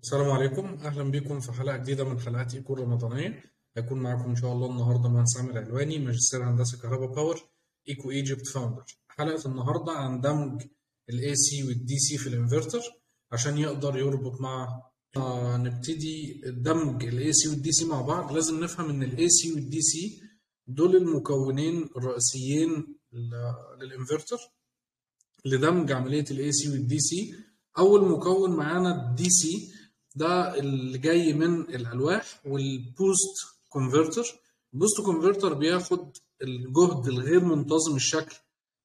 السلام عليكم، اهلا بكم في حلقة جديدة من حلقات ايكو الرمضانية. هيكون معاكم ان شاء الله النهارده مهندس عامر علواني، ماجستير هندسة كهرباء power، Eco Egypt founder. حلقة النهارده عن دمج ال AC وال DC في الانفرتر عشان يقدر يربط مع نبتدي دمج ال AC وال DC مع بعض. لازم نفهم ان ال AC وال DC دول المكونين الرئيسيين للانفرتر لدمج عملية ال AC وال DC. اول مكون معانا ال DC، ده اللي جاي من الالواح وال boost converter. ال boost converter بياخد الجهد الغير منتظم الشكل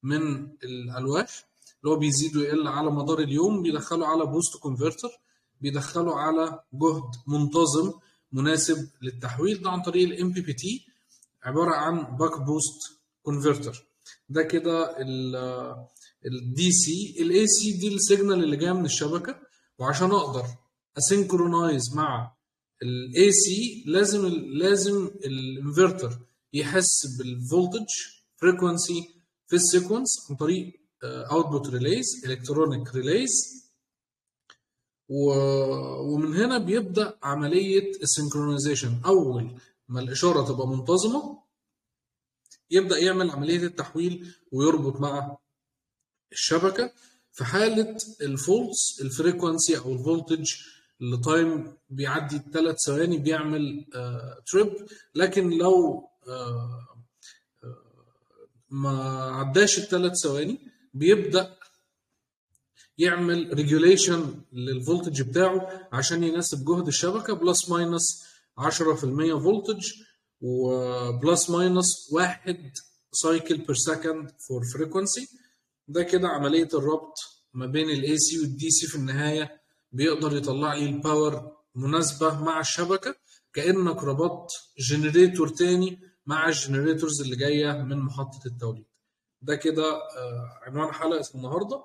من الالواح اللي هو بيزيد ويقل على مدار اليوم، بيدخله على boost converter، بيدخله على جهد منتظم مناسب للتحويل، ده عن طريق ال MPPT، عبارة عن buck boost converter. ده كده ال DC. ال AC دي ال signal اللي جاية من الشبكة، وعشان اقدر ا synchronize مع ال AC لازم الانفرتر يحس بال voltage frequency phase sequence عن طريق output relays، electronic relays، ومن هنا بيبدا عملية ال synchronization. اول ما الاشارة تبقى منتظمة يبدا يعمل عملية التحويل ويربط مع الشبكة. في حاله ال faults، ال frequency او ال voltage ل time بيعدي 3 ثواني بيعمل trip، لكن لو ما عداش ال3 ثواني بيبدا يعمل regulation لل voltage بتاعه عشان يناسب جهد الشبكة، plus minus 10% voltage و plus minus 1 cycle per second for frequency. ده كده عملية الربط ما بين ال AC وال DC. في النهاية بيقدر يطلع لي ال power مناسبة مع الشبكة، كأنك ربطت generator تاني مع ال generators اللي جاية من محطة التوليد. ده كده عنوان حلقة النهاردة،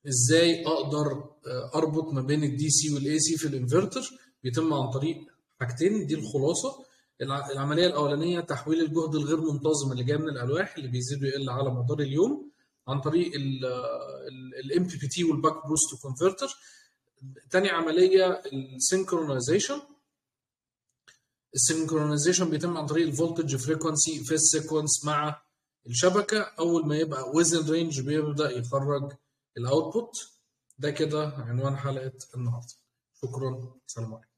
ازاي اقدر اربط ما بين ال DC وال AC في الانفرتر. بيتم عن طريق حاجتين، دي الخلاصة. العملية الأولانية تحويل الجهد الغير منتظم اللي جاي من الألواح اللي بيزيد ويقل على مدار اليوم عن طريق ال MPPT وال buck boost converter. تاني عملية ال synchronization. ال synchronization بيتم عن طريق ال voltage frequency phase sequence مع الشبكة. اول ما يبقى within range بيبدا يخرج ال output. ده كده عنوان حلقة النهارده. شكرا، سلام عليكم.